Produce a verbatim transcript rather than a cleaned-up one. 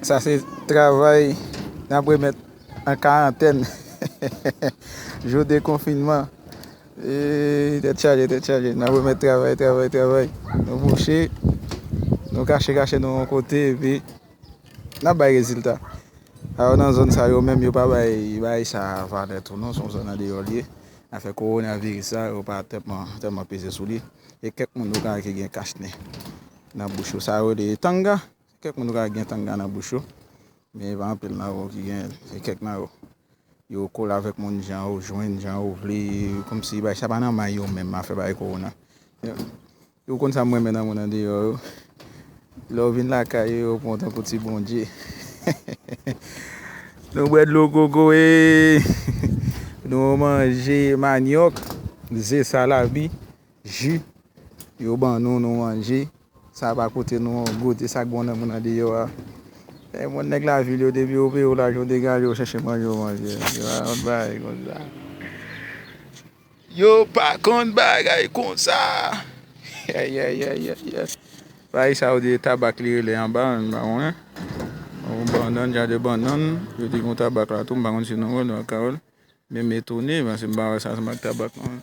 Sa se travay n ap remèt an karantèn. Jou de konfinman. E, tèt chaje, tèt chaje. N ap remèt travay, travay, travay. Nou mouche, nou kache, kache nou yon kote, epi n ap bay rezilta. Alò, nan zòn sa yo menm, yo pa bay, bay sa valè tou non, se yon zòn andeyò l ye. Afè kowonaviris sa, yo pa tèlman, tèlman peze sou li. E kèk moun ou ka ki gen kachnen nan bouch yo. Sa yo rele tanga. Kèk moun ou ka gen tanga nan bouch yo. Men pa anpil nan yo ki gen, se kèk nan yo. Yo kole avèk moun jan yo jwenn, jan yo vle, kòmsi bay sa pa nan may yo menm, afè bay kowona. Yo, yo konn sa m renmen nan moun andeyò yo. Lè w vin lakay yo, yo pran w tankou ti Bondye. Nou bwè dlo koko e nou manje manyòk, ze salabi, ji. Yo ban nou, nou manje. Sa pa koute nou yon goute, sa k bon nan moun andeyò a. E moun nèg lavil yo, depi yo peye w lajan, yo degaje, yo chèche manje, yo manje. Yo pa konn bagay konsa. Yo pa konn bagay konsa. Bagay sa yo di tabak li rele anba, m pa konnen. Yon bannann, jan de bannann, yo di gon tabak la tou, m pa konn si nou wè l, nou ka wè l. Men m etone, paske m pa wè sa ansanm ak tabak non.